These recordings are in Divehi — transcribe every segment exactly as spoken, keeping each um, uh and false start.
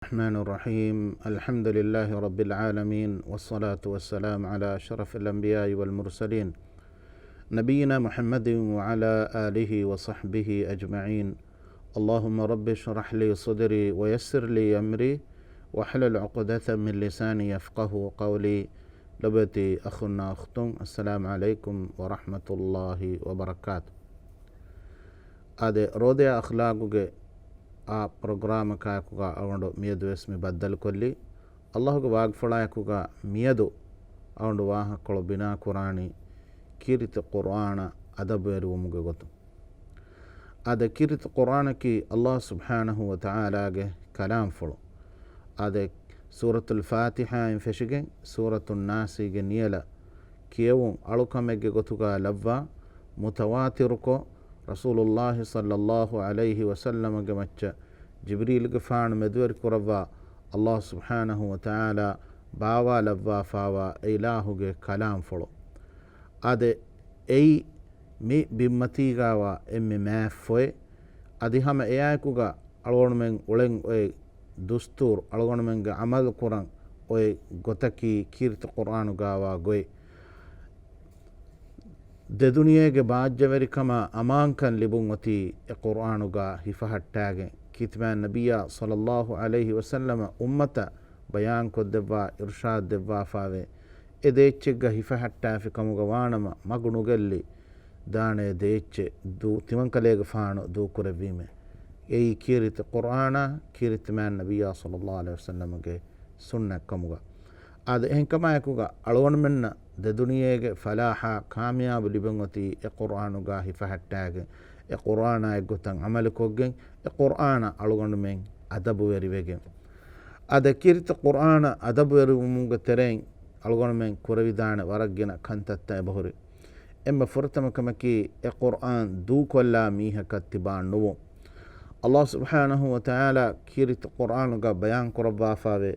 الرحمن الرحيم. الحمد لله رب العالمين، والصلاة والسلام على أشرف الأنبياء والمرسلين، نبينا محمد وعلى آله وصحبه أجمعين. اللهم رب اشرح لي صدري ويسر لي أمري واحلل عقدة من لساني يفقهوا قولي. ލޮބުވެތި އަޚުންނާ އުޚްތުން، އައްސަލާމު ޢަލައިކުމް ވަރަޙްމަތުﷲި ވަބަރަކާތު. އާދެ، ރޯދަޔާ އަޚްލާގުގެ އާ ޕްރޮގްރާމަކާއެކުގަ އަޅުގަނޑު މިއަދުވެސް މި ބައްދަލުކޮށްލީ، އައްލާހުގެ ވާގިފުޅާއެކުގަ މިއަދު އަޅުގަނޑު ވާހަކަކޮޅު ބިނާކުރާނީ ކީރިތި ޤުރްއާނަށް އަދަބުވެރިވުމުގެ ގޮތުން. އާދެ، ކީރިތި ޤުރްއާނަކީ އައްލާހު ސުބްޙާނަހު ވަތަޢާލާގެ ކަލާމްފުޅު. އާދެ، ސޫރަތުލް ފާތިޙާއިން ފެށިގެން ސޫރަތުއް ނާސީގެ ނިޔަލަށް ކިޔެވުން އަޅުކަމެއްގެ ގޮތުގަ ލައްވާ، މުތަވާތިރުކޮށް، ރަސޫލުﷲި ޞައްލަﷲު ޢަލައިހި ވަސައްލަމަގެ މައްޗަށް ޖިބްރީލުގެފާނު މެދުވެރިކުރައްވާ، އައްލާހު ސުބްޙާނަހު ވަތަޢާލާ ބާވާލައްވާފާވާ އެ އިލާހުގެ ކަލާމްފުޅު. އާދެ، އެއީ މި ބިންމަތީގާވާ އެންމެ މާތް ފޮތް. އަދި ހަމަ އެއާއެކުގަ އަޅުގަނޑުމެން އުޅެން އޮތް ދުސްތޫރު، އަޅުގަނޑުމެންގެ ޢަމަލު ކުރަން އޮތް ގޮތަކީ ކީރިތި ޤުރްއާނުގާވާ ގޮތް. ދެދުނިޔޭގެ ބާއްޖަވެރިކަމާ އަމާންކަން ލިބުން އޮތީ އެ ޤުރްއާނުގާ ހިފަހައްޓާގެން. ކީރިތިމާ ނަބިއްޔާ ޞައްލަﷲު ޢަލައިހި ވަސައްލަމަ އުއްމަތަށް ބަޔާންކޮށްދެއްވާ، އިރުޝާދު ދެއްވާފާވޭ، އެ ދޭއްޗެއްގަ ހިފަހައްޓާފި ކަމުގަ ވާނަމަ، މަގު ނުގެއްލި ދާނެ ދޭއްޗެއް ދޫ، ތިމަންކަލޭގެފާނު ދޫކުރެއްވީމޭ. އެއީ ކީރިތި ޤުރްއާނާ، ކީރިތިމާ ނަބިއްޔާ ޞައްލަﷲު ޢަލައިހި ވަސައްލަމަގެ ސުންނަތް ކަމުގަ. އާދެ، އެހެންކަމާއެކުގަ އަޅުގަނޑުމެންނަށް ދެދުނިޔޭގެ ފަލާޙާ ކާމިޔާބު ލިބެން އޮތީ އެ ޤުރްއާނުގާ ހިފަހައްޓާގެން، އެ ޤުރްއާނާ އެއްގޮތަށް ޢަމަލުކޮށްގެން، އެ ޤުރްއާނަށް އަޅުގަނޑުމެން އަދަބުވެރިވެގެން. އާދެ، ކީރިތި ޤުރްއާނަށް އަދަބުވެރިވުމުގެ ތެރެއިން އަޅުގަނޑުމެން ކުރެވިދާނެ ވަރަށް ގިނަ ކަންތައްތައް އެބަހުރި. އެންމެ ފުރަތަމަ ކަމަކީ އެ ޤުރްއާން ދޫކޮށްލާ މީހަކަށް ތިބާ ނުވުން. އައްލާހު ސުބްޙާނަހު ވަތަޢާލާ ކީރިތި ޤުރްއާނުގަ ބަޔާން ކުރައްވާފާވޭ،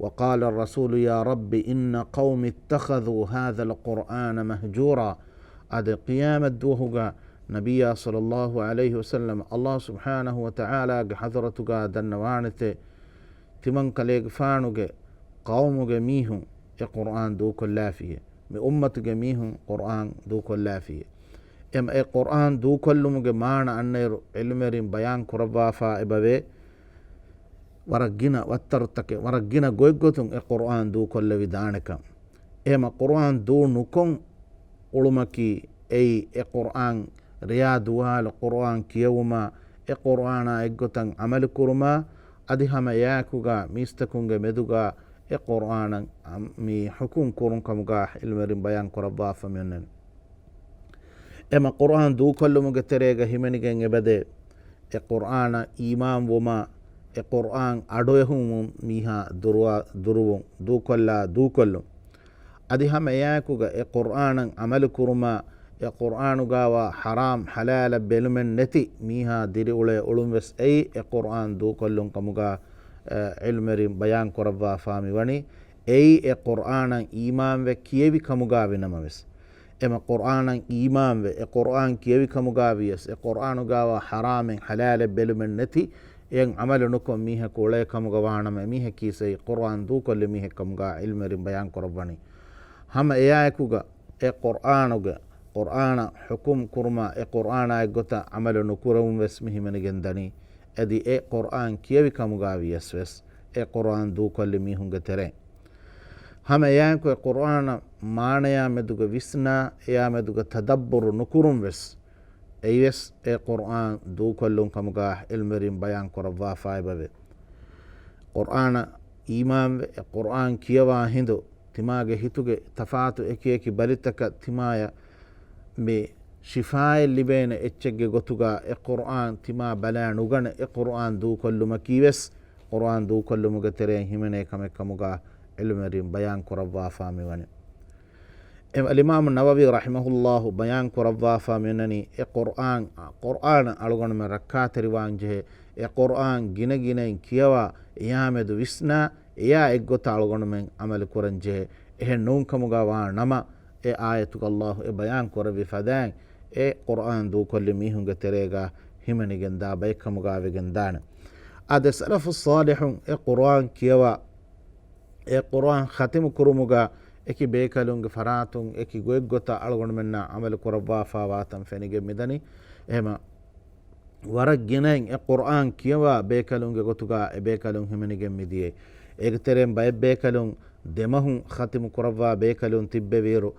وقال الرسول يا رب إن قومي اتخذوا هذا القرآن مهجورا. އާދެ، ޤިޔާމަތްދުވަހުގަ ނަބިއްޔާ ޞައްލަﷲު ޢަލައިހި ވަސައްލަމަ އައްލާހު ސުބްޙާނަހު ވަތަޢާލާގެ ޙަޟްރަތުގަ ދަންނަވާނެތެ، ތިމަންކަލޭގެފާނުގެ ޤައުމުގެ މީހުން އެ ޤުރްއާން ދޫކޮށްލާފިއޭ. މި އުއްމަތުގެ މީހުން ޤުރްއާން ދޫކޮށްލާފިއޭ. އެމަ އެ ޤުރްއާން ދޫކޮށްލުމުގެ މާނަ އަންނައިރު ޢިލްމުވެރިން ބަޔާން ކުރައްވާފާ އެބަވޭ، ވަރަށް ގިނަ ވައްތަރުތަކެއް، ވަރަށް ގިނަ ގޮތްގޮތުން އެ ޤުރްއާން ދޫކޮށްލެވިދާނެކަން. އެހެމަ ޤުރްއާން ދޫ ނުކޮށް އުޅުމަކީ އެއީ އެ ޤުރްއާން ރެޔާ ދުވާލު ޤުރްއާން ކިޔެވުމާ، އެ ޤުރްއާނާ އެއްގޮތަށް ޢަމަލު ކުރުމާ، އަދި ހަމަ އެއާއެކުގާ މީސްތަކުންގެ މެދުގާ އެ ޤުރްއާނަށް މި ޙުކުމް ކުރުން ކަމުގާ ޢިލްމުވެރިން ބަޔާން ކުރައްވާފަ މިއޮންނަނީ. އެމަ ޤުރްއާން ދޫކޮށްލުމުގެ ތެރޭގަ ހިމެނިގެން އެބަދޭ، އެ ޤުރްއާނަށް އީމާން ވުމާ، އެ ޤުރްއާން އަޑުއެހުމުން މީހާ ދުރުވާ، ދުރުވުން، ދޫކޮށްލާ ދޫކޮށްލުން. އަދި ހަމަ އެއާއެކުގަ އެ ޤުރްއާނަށް ޢަމަލު ކުރުމާ، އެ ޤުރްއާނުގާވާ ޙަރާމް ޙަލާލަށް ބެލުމެއް ނެތި މީހާ ދިރިއުޅޭ އުޅުން ވެސް އެއީ އެ ޤުރްއާން ދޫކޮށްލުން ކަމުގާ، އެ، ޢިލްމުވެރިން ބަޔާން ކުރައްވާފާ މިވަނީ. އެއީ އެ ޤުރްއާނަށް އީމާންވެ ކިޔެވި ކަމުގާ ވިނަމަވެސް. އެމަ ޤުރްއާނަށް އީމާންވެ، އެ ޤުރްއާން ކިޔެވި ކަމުގާ ވިޔަސް، އެ ޤުރްއާނުގާވާ ޙަރާމެއް ޙަލާލެއް ބެލުމެއް ނެތި، އެއަށް ޢަމަލު ނުކޮށް މީހަކު އުޅޭ ކަމުގަ ވާނަމަ، އެމީހަކީ ސައި ޤުރްއާން ދޫކޮށްލި މީހެއް ކަމުގާ ޢިލްމުވެރިން ބަޔާން ކުރައްވަނީ. ހަމަ އެއާއެކުގަ އެ ޤުރްއާނުގެ، ޤުރްއާނަށް ޙުކުމް ކުރުމާ، އެ ޤުރްއާނާ އެއްގޮތަށް ޢަމަލު ނުކުރެވުން ވެސް މި ހިމެނިގެން ދަނީ. އެދި އެ ޤުރްއާން ކިޔެވި ކަމުގާ ވިޔަސް ވެސް، އެ ޤުރްއާން ދޫކޮށްލި މީހުންގެ ތެރެއިން. ހަމަ އެއާއެކު އެ ޤުރްއާނަށް މާނަޔާ މެދުގަ ވިސްނާ، އެޔާ މެދުގަ ތަދައްބުރު ނުކުރުން ވެސް، އެއީވެސް އެ ޤުރްއާން ދޫކޮށްލުން ކަމުގާ ޢިލްމުވެރިން ބަޔާން ކުރައްވާފާ އެބަވޭ. ޤުރްއާނަށް އީމާންވެ، އެ ޤުރްއާން ކިޔަވާ ހިނދު، ތިމާގެ ހިތުގެ ތަފާތު އެކިއެކި ބަލިތަކަށް ތިމާޔަށް މި ޝިފާއެއް ލިބޭނެ އެއްޗެއްގެ ގޮތުގާ އެ ޤުރްއާން ތިމާ ބަލާ ނުގަނެ، އެ ޤުރްއާން ދޫކޮށްލުމަކީ ވެސް، ޤުރްއާން ދޫކޮށްލުމުގެ ތެރެއިން ހިމެނޭ ކަމެއް ކަމުގާ ޢިލްމުވެރިން ބަޔާން ކުރައްވާފާ މިވަނީ. އެ އަލްއިމާމު ނަވަވީ ރަޙިމަހުﷲ ބަޔާން ކުރައްވާފާ މިއޮންނަނީ، އެ ޤުރްއާން، ޤުރްއާނަށް އަޅުގަނޑުމެން ރައްކާތެރިވާން ޖެހޭ، އެ ޤުރްއާން ގިނަ ގިނައިން ކިޔަވާ، އެޔާމެދު ވިސްނާ، އެޔާ އެއްގޮތަށް އަޅުގަނޑުމެން ޢަމަލު ކުރަން ޖެހޭ. އެހެން ނޫންކަމުގަ ވާ ނަމަ، އެ އާޔަތުގަ ﷲ އެ ބަޔާން ކުރެއްވި ފަދައިން، އެ ޤުރްއާން ދޫކޮށްލި މީހުންގެ ތެރޭގަ ހިމެނިގެންދާ ބައެއްކަމުގަ ވެގެންދާނެ. އާދެ، ސަލަފުއް ޞާލިޙުން އެ ޤުރުއާން ކިޔަވާ، އެ ޤުރުއާން ޚަތިމު ކުރުމުގަ އެކި ބޭކަލުންގެ ފަރާތުން އެކި ގޮތްގޮތަށް އަޅުގަނޑުމެންނާ ޢަމަލު ކުރައްވާފާވާތަން ފެނިގެން މިދަނީ. އެހެމަ ވަރަށް ގިނައިން އެ ޤުރުއާން ކިޔަވާ ބޭކަލުންގެ ގޮތުގަ އެ ބޭކަލުން ހިމެނިގެން މިދިޔައީ. އޭގެ ތެރެއިން ބައެއް ބޭކަލުން ދެމަހުން ޚަތިމު ކުރައްވާ ބޭކަލުން ތިއްބެވިއިރު،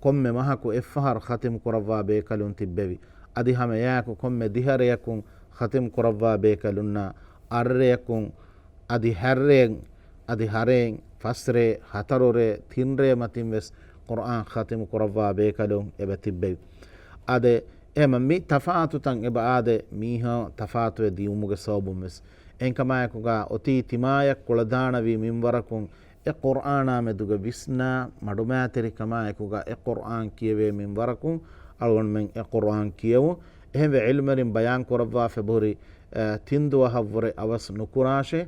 ކޮންމެ މަހަކު އެއްފަހަރު ޚަތިމު ކުރައްވާ ބޭކަލުން ތިއްބެވި. އަދި ހަމަ އެއާއެކު ކޮންމެ ދިހަ ރެޔަކުން ޚަތިމު ކުރައްވާ ބޭކަލުންނާ އަށްރެޔަކުން، އަދި ހައްރެއިން، އަދި ހަރެއިން، ފަސްރޭ، ހަތަރުރޭ، ތިންރޭ މަތިން ވެސް ޤުރުއާން ޚަތިމު ކުރައްވާ ބޭކަލުން އެބަ ތިއްބެވި. އާދެ، އެހެމަ މި ތަފާތުތައް އެބަ އާދެ، މީހާ ތަފާތުވެ ދިއުމުގެ ސަބަބުން ވެސް. އެހެންކަމާއެކުގަ އޮތީ ތިމާޔަށް ކުޅަދާނަވީ މިންވަރަކުން އެ ޤުރުއާނާ މެދުގަ ވިސްނާ މަޑުމައިތިރިކަމާއެކުގަ އެ ޤުރުއާން ކިޔެވޭ މިންވަރަކުން އަޅުގަނޑުމެން އެ ޤުރުއާން ކިޔެވުން. އެހެންވެ، ޢިލްމުވެރިން ބަޔާން ކުރައްވާފަ އެބަހުރި، އަ، ތިން ދުވަހަށްވުރެ އަވަސް ނުކުރާށޭ،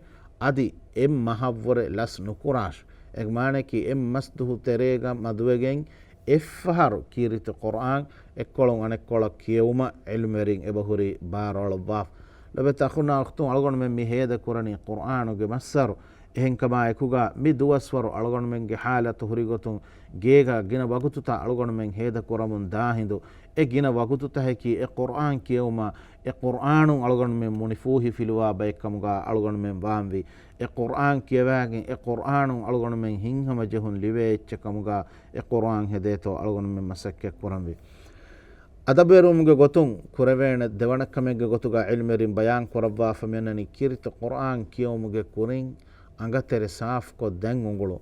އަދި އެއް މަހަށްވުރެ ލަސް ނުކުރާށޭ. އޭގެ މާނައަކީ އެއް މަސް ދުހު ތެރޭގަ މަދުވެގެން އެއްފަހަރު ކީރިތި ޤުރުއާން އެއްކޮޅުން އަނެއްކޮޅަށް ކިޔެވުމަށް ޢިލްމުވެރިން އެބަހުރި ބާރުއަޅުއްވާފަ. ލޮބުވެތި އަޚުންނާ އުޚްތުން، އަޅުގަނޑުމެން މި ހޭދަ ކުރަނީ ޤުރުއާނުގެ މައްސަރު. އެހެންކަމާއެކުގަ މި ދުވަސްވަރު އަޅުގަނޑުމެންގެ ޙާލަތު ހުރިގޮތުން ގޭގަ ގިނަ ވަގުތުތައް އަޅުގަނޑުމެން ހޭދަ ކުރަމުން ދާ ހިނދު، އެ ގިނަ ވަގުތުތަކަކީ އެ ޤުރުއާން ކިޔެވުމަށް، އެ ޤުރުއާނުން އަޅުގަނޑުމެން މުނިފޫހިފިލުވާ ބައެއްކަމުގަ އަޅުގަނޑުމެން ވާންވީ. އެ ޤުރުއާން ކިޔަވާގެން އެ ޤުރުއާނުން އަޅުގަނޑުމެން ހިތްހަމަޖެހުން ލިބޭ އެއްޗެއް ކަމުގަ އެ ޤުރުއާން ހެދޭތޯ އަޅުގަނޑުމެން މަސައްކަތް ކުރަންވީ. އަދަބުވެރިވުމުގެ ގޮތުން ކުރެވޭނެ ދެވަނަ ކަމެއްގެ ގޮތުގަ ޢިލްމުވެރިން ބަޔާން ކުރައްވާފަ މިއަންނަނީ ކީރިތި ޤުރުއާން ކިޔެވުމުގެ ކުރިން އަނގަތެރެ ސާފުކޮށް ދަތް އުނގުޅު.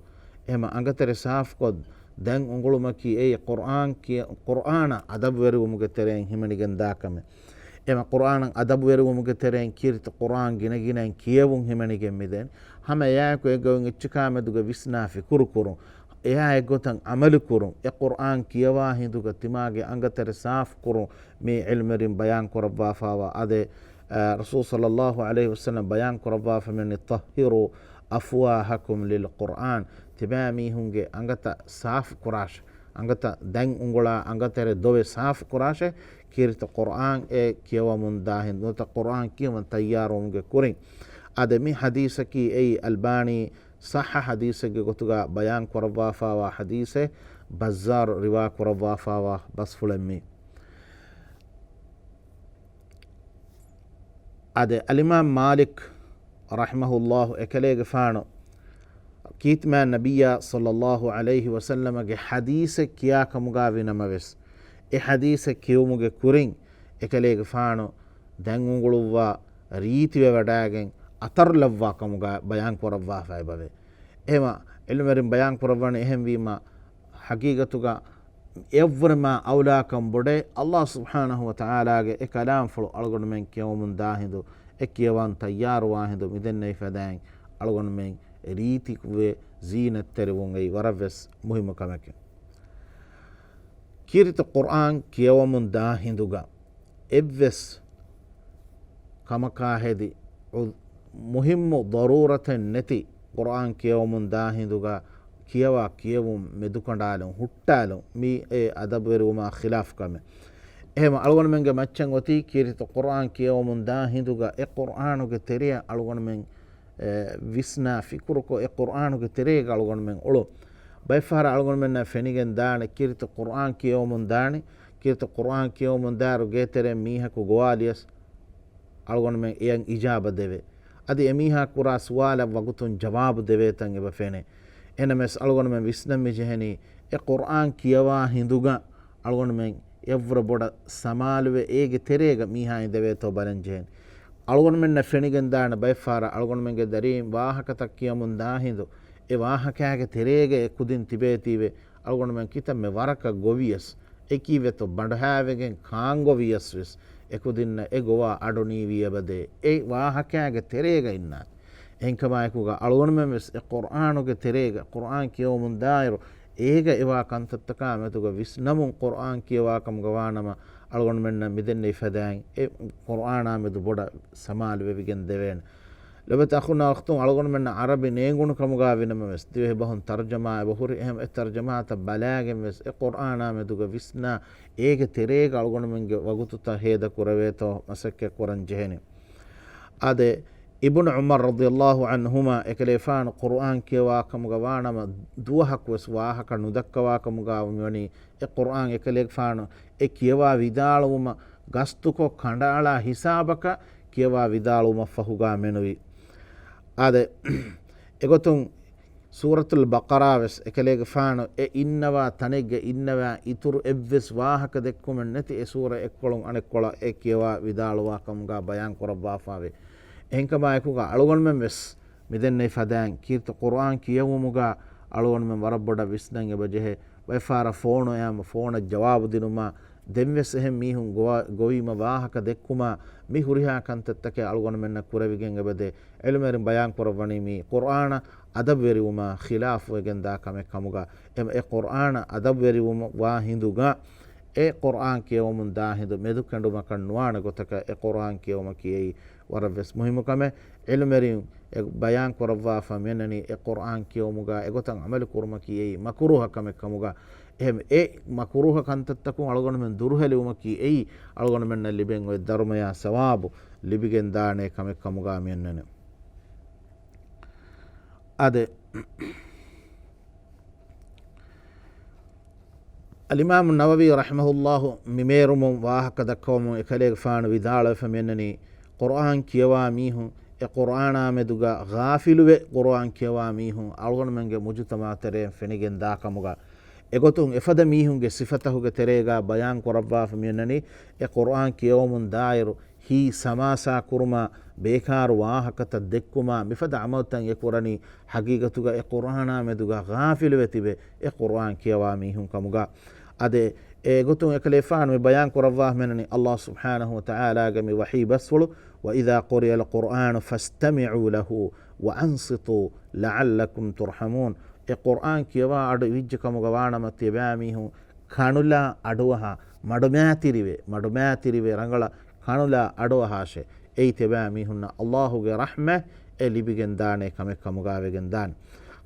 އެހެމަ އަނގަތެރެ ސާފުކޮށް ދަތް އުނގުޅުމަކީ އެއީ ޤުރުއާން ކިޔަ-، ޤުރުއާނަށް އަދަބުވެރިވުމުގެ ތެރެއިން ހިމެނިގެން ދާ ކަމެއް. އެހެމަ ޤުރުއާނަށް އަދަބުވެރިވުމުގެ ތެރެއިން ކީރިތި ޤުރުއާން ގިނަގިނައިން ކިޔެވުން ހިމެނިގެން މިދަނީ. ހަމަ އެއާއެކު އެ ގޮތް އެއްޗަކާ މެދުގަ ވިސްނާ ފިކުރު ކުރުން، އެއާ އެއްގޮތަށް ޢަމަލު ކުރުން، އެ ޤުރުއާން ކިޔަވާ ހިނދުގަ ތިމާގެ އަނގަތެރެ ސާފު ކުރުން މި ޢިލްމުވެރިން ބަޔާން ކުރައްވާފައިވާ. އާދެ، އަ، ރަސޫލު ޞައްލައްލާހު ޢަލައިހި ވަސައްލަމް ބަޔާން ކުރައްވާފަ މިއަންނަނީ، "طهروا أفواهكم للقرآن." ތިބާމީހުންގެ އަނގަތައް ސާފު ކުރާށޭ. އަނގަތައް ދަތް އުނގުޅާ އަނގަތެރެ ދޮވެ ސާފު ކުރާށޭ. ކީރިތި ޤުރުއާން އެ ކިޔަވަމުން ދާ ހިނދު، ނުވަތަ ޤުރުއާން ކިޔަވަން ތައްޔާރުވުމުގެ ކުރިން. އާދެ، މި ޙަދީޘަކީ އެއީ އަލްބާނީ ޞައްޙަ ޙަދީޘެއްގެ ގޮތުގަ ބަޔާން ކުރައްވާފައިވާ ޙަދީޘެއް، ބައްޒާރު ރިވާ ކުރައްވާފައިވާ ބަސްފުޅެއް މީ. އާދެ، އަލްއިމާމް މާލިކް ރަޙިމަހުﷲ އެކަލޭގެފާނު ކީރިތި މާތް ނަބިއްޔާ ޞައްލައްލާހު ޢަލައިހި ވަސައްލަމަގެ ޙަދީޘެއް ކިޔާ ކަމުގަ ވިނަމަވެސް، އެ ޙަދީޘެއް ކިޔުމުގެ ކުރިން އެކަލޭގެފާނު ދަތް އުނގުޅުއްވާ ރީތިވެ ވަޑައިގެން އަތަރު ލައްވާ ކަމުގަ ބަޔާން ކުރައްވާފައި އެބަވޭ. އެހެމަ ޢިލްމުވެރިން ބަޔާން ކުރައްވަނީ އެހެންވީމަ، ޙަޤީޤަތުގަ އެއަށްވުރެ މާ އައުލާކަން ބޮޑޭ ﷲ ސުބްޙާނަހު ވަތަޢާލާގެ އެ ކަލާމްފުޅު އަޅުގަނޑުމެން ކިޔަވަމުން ދާ ހިނދު، އެ ކިޔަވަން ތައްޔާރުވާ ހިނދު މިދެންނެވި ފަދައިން އަޅުގަނޑުމެން ރީތިވެ ޒީނަތްތެރިވުން އެއީ ވަރަށްވެސް މުހިއްމު ކަމެކެވެ. ކީރިތި ޤުރްއާން ކިޔަވަމުން ދާ ހިނދުގަ އެއްވެސް ކަމަކާ ހެދި މުހިއްމު ޟަރޫރަތެއް ނެތި ޤުރްއާން ކިޔަވަމުން ދާ ހިނދުގަ ކިޔަވާ ކިޔެވުން މެދުކަނޑާލުން ހުއްޓާލުން މީ އެ އަދަބުވެރިވުމާ ޚިލާފު ކަމެއް. އެހެމަ އަޅުގަނޑުމެންގެ މައްޗަށް އޮތީ ކީރިތި ޤުރްއާން ކިޔަވަމުން ދާ ހިނދުގަ އެ ޤުރްއާނުގެ ތެރެއަށް އަޅުގަނޑުމެން އެ، ވިސްނާ ފިކުރުކޮށް، އެ ޤުރްއާނުގެ ތެރޭގަ އަޅުގަނޑުމެން އުޅުން. ބައެއްފަހަރަށް އަޅުގަނޑުމެންނަށް ފެނިގެން ދާނެ، ކީރިތި ޤުރްއާން ކިޔަވަމުން ދާނެ، ކީރިތި ޤުރްއާން ކިޔަވަމުން ދާއިރު ގޭތެރޭ މީހަކު ގޮވާލިޔަސް އަޅުގަނޑުމެން އެޔަށް އިޖާބަ ދެވޭ. އަދި އެމީހާ ކުރާ ސުވާލަށް ވަގުތުން ޖަވާބު ދެވޭތަން އެބަ ފެނޭ. އެހެނަމެސް އަޅުގަނޑުމެން ވިސްނަން މި ޖެހެނީ، އެ ޤުރްއާން ކިޔަވާ ހިނދުގަ އަޅުގަނޑުމެން އެއަށްވުރެ ބޮޑަށް ސަމާލުވެ، އޭގެ ތެރޭގަ މީހާ އިނދެވޭތޯ ބަލަން ޖެހެނީ. އަޅުގަނޑުމެންނަށް ފެނިގެން ދާނެ ބައެއްފަހަރަށް އަޅުގަނޑުމެންގެ ދަރީން ވާހަކަތައް ކިޔަމުން ދާ ހިނދު، އެ ވާހަކައިގެ ތެރޭގަ އެ ކުދިން ތިބޭތީވެ، އަޅުގަނޑުމެން ކިތަންމެ ވަރަކަށް ގޮވިޔަސް، އެކީވެތޯ ބަނޑުހައިވެގެން ކާން ގޮވިޔަސް ވެސް، އެ ކުދިންނަށް އެ ގޮވާ އަޑު ނީވީ އެބަދޭ. އެ ވާހަކައިގެ ތެރޭގަ އިންނާނެ. އެހެންކަމާއެކުގަ އަޅުގަނޑުމެން ވެސް އެ ޤުރްއާނުގެ ތެރޭގަ ޤުރްއާން ކިޔަވަމުން ދާއިރު، އޭގަ އެވާ ކަންތައްތަކާ މެދުގަ ވިސްނަމުން ޤުރްއާން ކިޔަވާ ކަމުގަ ވާނަމަ، އަޅުގަނޑުމެންނަށް މިދެންނެވި ފަދައިން އެ ޤުރްއާނާ މެދު ބޮޑަށް ސަމާލުވެވިގެން ދެވޭނެ. ލޮބުވެތި އަޚުންނާ އުޚްތުން، އަޅުގަނޑުމެންނަށް ޢަރަބި ނޭނގުނު ކަމުގަ ވިނަމަވެސް، ދިވެހި ބަހުން ތަރުޖަމާ އެބަ ހުރި، އެހެން އެ ތަރުޖަމާތައް ބަލާގެން ވެސް އެ ޤުރްއާނާ މެދުގަ ވިސްނާ، އޭގެ ތެރޭގަ އަޅުގަނޑުމެންގެ ވަގުތުތައް ހޭދަ ކުރެވޭތޯ މަސައްކަތް ކުރަން ޖެހެނީ. އާދެ، އިބްނު ޢުމަރު ރަޟިޔަﷲ ޢަންހުމާ އެކަލޭގެފާނު ޤުރުއާން ކިޔަވާ ކަމުގަ ވާނަމަ، ދުވަހަކުވެސް ވާހަކަ ނުދައްކަވާ ކަމުގަ މިވަނީ، އެ ޤުރުއާން އެކަލޭގެފާނު އެ ކިޔަވާ ވިދާޅުވުމަށް ގަސްތުކޮށް، ކަނޑައަޅާ ހިސާބަކަށް ކިޔަވާ ވިދާޅުވުމަށްފަހުގަ މެނުވީ. އާދެ، އެގޮތުން ސޫރަތުލް ބަޤަރާވެސް އެކަލޭގެފާނު އެ އިންނަވާ ތަނެއްގަ އިންނަވާ އިތުރު އެއްވެސް ވާހަކަ ދެއްކުމެއް ނެތި އެ ސޫރަ އެއްކޮޅުން އަނެއްކޮޅަށް އެ ކިޔަވާ ވިދާޅުވާ ކަމުގަ ބަޔާން ކުރައްވާފައިވޭ. އެހެންކަމާއެކުގަ އަޅުގަނޑުމެން ވެސް މިދެންނެވި ފަދައިން ކީރިތި ޤުރުއާން ކިޔެވުމުގަ އަޅުގަނޑުމެން ވަރަށް ބޮޑަށް ވިސްނަން އެބަޖެހޭ. ބައެއް ފަހަރަށް ފޯނު އައިމަ ފޯނަށް ޖަވާބު ދިނުމާ، ދެންވެސް އެހެން މީހުން ގޮވަ-، ގޮވީމަ ވާހަކަ ދެއްކުމާ، މި ހުރިހާ ކަންތައްތަކެއް އަޅުގަނޑުމެންނަށް ކުރެވިގެން އެބަދޭ. ޢިލްމުވެރިން ބަޔާން ކުރައްވަނީ މީ ޤުރުއާނަށް އަދަބުވެރިވުމާ ޚިލާފުވެގެން ދާ ކަމެއް ކަމުގަ. އެ، އެ ޤުރުއާނަށް އަދަބުވެރިވުމަށް ވާ ހިނދުގަ، އެ ޤުރުއާން ކިޔެވުމުން ދާ ހިނދު މެދުކެނޑުމަކަށް ނުވާނެ ގޮތަކަށް އެ ޤުރުއާން ކިޔެވުމަކީ އެއީ ވަރަށް ވެސް މުހިއްމު ކަމެއް. ޢިލްމުވެރިން އެ ބަޔާން ކުރައްވާފަ މިއަންނަނީ އެ ޤުރުއާން ކިޔެވުމުގަ އެގޮތަށް ޢަމަލު ކުރުމަކީ އެއީ މަކުރޫހަ ކަމެއް ކަމުގަ. އެހެން އެ މަކުރޫހަ ކަންތައްތަކުން އަޅުގަނޑުމެން ދުރުހެލިވުމަކީ އެއީ އަޅުގަނޑުމެންނަށް ލިބެން އޮތް ދަރުމަޔާ ސަވާބު ލިބިގެން ދާނެ ކަމެއް ކަމުގަ މިއަންނަނީ. އާދެ، އަލްއިމާމު ނަވަވީ ރަޙިމަހުﷲ މި މޭރުމުން ވާހަކަ ދައްކަވަމުން އެކަލޭގެފާނު ވިދާޅުވެފަ މިއަންނަނީ، ޤުރުއާން ކިޔަވާ މީހުން، އެ ޤުރުއާނާ މެދުގަ ޣާފިލުވެ ޤުރުއާން ކިޔަވާ މީހުން އަޅުގަނޑުމެންގެ މުޖުތަމަޢު ތެރެއިން ފެނިގެން ދާ ކަމުގަ. އެގޮތުން އެފަދަ މީހުންގެ ސިފަތަހުގެ ތެރޭގަ ބަޔާން ކުރައްވާފަ މިއަންނަނީ، އެ ޤުރުއާން ކިޔަވަމުން ދާއިރު، ހިތް ސަމާސާ ކުރުމާ، ބޭކާރު ވާހަކަތައް ދެއްކުމާ، މިފަދަ ޢަމަލުތައް އެ ކުރަނީ، ޙަޤީޤަތުގަ އެ ޤުރުއާނާ މެދުގަ ޣާފިލުވެ ތިބެ އެ ޤުރުއާން ކިޔަވާ މީހުން ކަމުގަ. އާދެ، އެގޮތުން އެކަލޭފާނު މި ބަޔާން ކުރައްވާ މިއަންނަނީ، ﷲ ސުބްޙާނަހޫ ވަތަޢާލާގެ މި ވަޙީ ބަސްފުޅު، وَإِذَا قُرِئَ الْقُرْآنُ فَاسْتَمِعُوا لَهُ وَأَنصِتُوا لَعَلَّكُمْ تُرْحَمُونَ. އެ ޤުރުއާން ކިޔަވާ އަޑު އިވިއްޖެ ކަމުގަ ވާނަމަ ތިޔަބައިމީހުން ކަނުލާ އަޑުއަހާ، މަޑުމައިތިރިވެ، މަޑުމައިތިރިވެ ރަނގަޅަށް ކަނުލާ އަޑުއަހާށޭ. އެއީ ތިޔަބައިމީހުންނަށް ﷲ ގެ ރަޙްމަތް އެ ލިބިގެން ދާނެ ކަމެއް ކަމުގަ ވެގެން ދާނެ.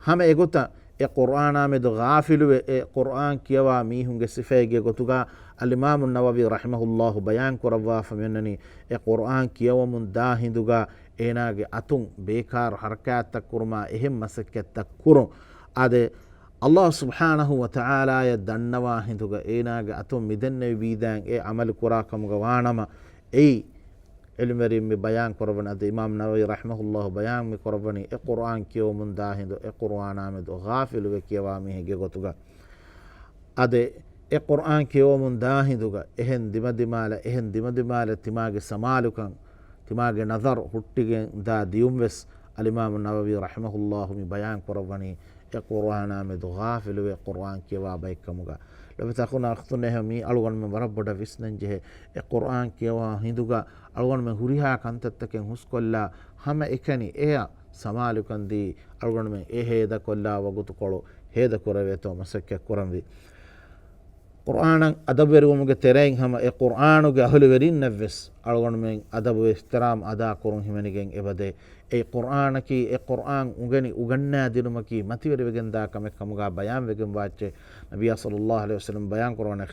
ހަމަ އެގޮތަށް އެ ޤުރުއާނާ މެދު ޣާފިލުވެ އެ ޤުރުއާން ކިޔަވާ މީހުންގެ ސިފައެއްގެ ގޮތުގަ އަލްއިމާމު ނަވަވީ ރަޙިމަހުﷲ ބަޔާން ކުރައްވާފަ މިއަންނަނީ، އެ ޤުރުއާން ކިޔަވަމުން ދާ ހިނދުގަ އޭނާގެ އަތުން ބޭކާރު ޙަރަކާތްތައް ކުރުމާ އެހެން މަސައްކަތްތައް ކުރުން. އާދެ، ﷲ ސުބްޙާނަހޫ ވަތަޢާލާޔަށް ދަންނަވާ ހިނދުގަ އޭނާގެ އަތުން މިދެންނެވި ބީދައިން އެ ޢަމަލު ކުރާ ކަމުގަ ވާނަމަ، އެއީ ޢިލްމުވެރިން މި ބަޔާން ކުރައްވަނީ، އަދި އިމާމު ނަވަވީ ރަޙިމަހުﷲ ބަޔާން މި ކުރައްވަނީ، އެ ޤުރުއާން ކިޔަވަމުން ދާ ހިނދު އެ ޤުރުއާނާ މެދު ޣާފިލުވެ ކިޔަވާ މީހެއްގެ ގޮތުގަ. އާދެ، އެ ޤުރުއާން ކިޔަވަމުން ދާ ހިނދުގަ އެހެން ދިމަދިމާލަށް، އެހެން ދިމަދިމާލަށް ތިމާގެ ސަމާލުކަން، ތިމާގެ ނަޒަރު ހުއްޓިގެން ދާ ދިޔުން ވެސް އަލްއިމާމު ނަވަވީ ރަޙިމަހުﷲ މި ބަޔާން ކުރައްވަނީ، އެ ޤުރުއާނާ މެދު ޣާފިލުވެ ޤުރުއާން ކިޔަވާ ބައެއްކަމުގަ. ލޮބުވެތި އަޚުންނާ އުޚްތުންނޭ، މީ އަޅުގަނޑުމެން ވަރަށް ބޮޑަށް ވިސްނަން ޖެހޭ. އެ ޤުރުއާން ކިޔަވާ ހިނދުގަ އަޅުގަނޑުމެން ހުރިހާ ކަންތައްތަކެއް ހުސްކޮށްލާ، ހަމަ އެކަނި އެއަށް ސަމާލުކަން ދީ، އަޅުގަނޑުމެން އެ ހޭދަކޮށްލާ ވަގުތުކޮޅު ހޭދަކުރެވޭތޯ މަސައްކަތް ކުރަންވީ. ޤުރުއާނަށް އަދަބުވެރިވުމުގެ ތެރެއިން ހަމަ އެ ޤުރުއާނުގެ އަހުލުވެރިންނަށްވެސް އަޅުގަނޑުމެން އަދަބު އިޙްތިރާމް އަދާކުރުން ހިމެނިގެން އެބަދޭ. އެ ޤުރުއާނަކީ، އެ ޤުރުއާން އުނގެނި އުގަންނާދިނުމަކީ މަތިވެރިވެގެންދާ ކަމެއް ކަމުގަ ބަޔާންވެގެންވާއްޗެއް. ނަބިއްޔާ ޞައްލައްލާހު ޢަލައިހި ވަސައްލަމް ބަޔާން ކުރައްވަނީ،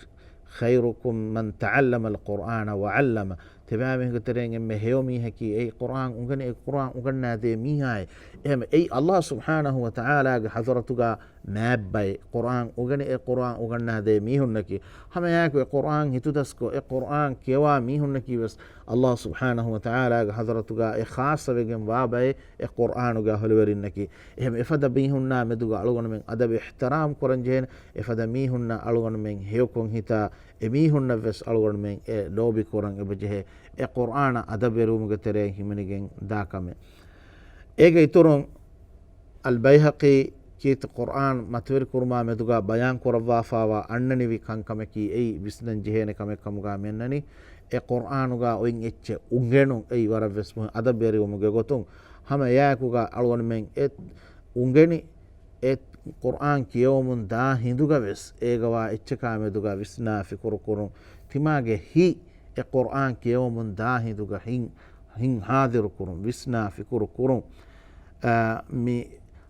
خَيْرُكُمْ مَنْ تَعَلَّمَ الْقُرْآنَ وَعَلَّمَهُ. ތިބާމީހުންގެ ތެރެއިން އެންމެ ހެޔޮ މީހަކީ އެއީ ޤުރުއާން އުނގެނި، އެ ޤުރުއާން އުނގަންނާދޭ މީހާއޭ. އެހެން އެއީ ﷲ ސުބްޙާނަހޫ ވަތަޢާލާގެ ޙަޟްރަތުގަ މާތް ބައެއް، ޤުރުއާން އުނގެނި، އެ ޤުރުއާން އުނގަންނާދޭ މީހުންނަކީ. ހަމައެއާއެކު އެ ޤުރުއާން ހިތުދަސްކޮށް، އެ ޤުރުއާން ކިޔަވާ މީހުންނަކީ ވެސް ﷲ ސުބްޙާނަހޫ ވަތަޢާލާގެ ޙަޟްރަތުގަ އެ ޚާއްޞަވެގެން ވާ ބައެއް އެ ޤުރުއާނުގެ އަހުލުވެރިންނަކީ. އެހެން އެފަދަ މީހުންނާ މެދުގަ އަޅުގަނޑުމެން އަދަބު އިޙްތިރާމް ކުރަން ޖެހޭނެ. އެފަދަ މީހުންނަށް އަޅުގަނޑުމެން ހެޔޮކޮށް ހިތާ، އެމީހުންނަށްވެސް އަޅުގަނޑުމެން އެ ލޯބި ކުރަން އެބަޖެހޭ، އެ ޤުރުއާނަށް އަދަބުވެރިވުމުގެ ތެރެއިން ހިމެނިގެން ދާ ކަމެއް. އޭގެ އިތުރުން، އަލްބައިހަޤީ ކީރިތި ޤުރުއާން މަތިވެރި ކުރުމާ މެދުގަ ބަޔާން ކުރައްވާފާވާ އަންނަނިވި ކަންކަމަކީ އެއީ ވިސްނަން ޖެހޭނެ ކަމެއް ކަމުގަ މިއަންނަނީ، އެ ޤުރުއާނުގަ އޮތް އެއްޗެއް އުނގެނުން އެއީ ވަރަށްވެސް މުހި-، އަދަބުވެރިވުމުގެ ގޮތުން ހަމަ އެއާއެކުގަ އަޅުގަނޑުމެން އެ އުނގެނި އެ ޤުރުއާން ކިޔެވުމުން ދާ ހިނދުގަ ވެސް އޭގަވާ އެއްޗަކާ މެދުގަ ވިސްނާ ފިކުރު ކުރުން، ތިމާގެ ހިތް އެ ޤުރުއާން ކިޔެވުމުން ދާ ހިނދުގަ ހިން، ހިން ހާޟިރު ކުރުން، ވިސްނާ ފިކުރު ކުރުން. އާ، މި